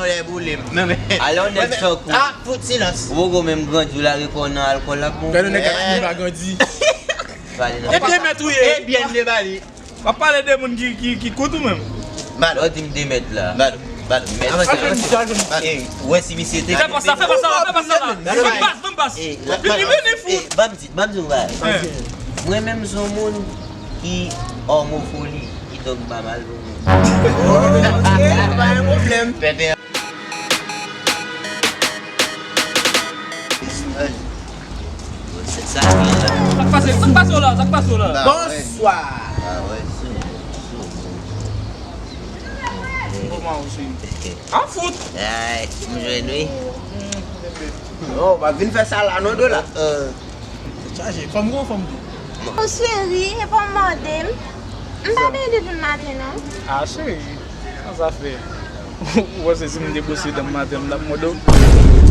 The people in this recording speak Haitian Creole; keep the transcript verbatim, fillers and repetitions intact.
Lè boule m. Non, men. Alò, nèg tankou. Ah, fout silans. Ou poko menm grandi, ou lage kò w nan alkòl la, bon. Gade nèg la ki pa grandi. Pale nan. E de mèt ou ye. E byen de bali. W ap pale de moun ki, ki, ki kout ou menm. Balo. Ou di m de mèt la. Balo. Balo. Mèt. Al jwenn misye, al jwenn misye. Balo. Ou wè si misye te. Fè pa sa, fè pa sa, fè pa sa la. Ban m pas, ban m pas. Li vini fou. Ban m di, ban m di w bagay. Mwen menm se yon moun ki òmofoli, kidonk m pa mal pou moun. Ok, pa gen pwoblèm. Sa k pase, sa k pase w la, sa k pase w la? Bonswa. Kòman w se? An fout. Ay, m jwenn wi. Oh, pa vin fè sa la non, Dola. Tèt chaje, fò m gon fanm tou. Mon cheri, e pa w mande m. M pa benyen depi maten non. Ah, cheri, sa sa fè? Ou panse si m te bwose dan maten m t ap mande w?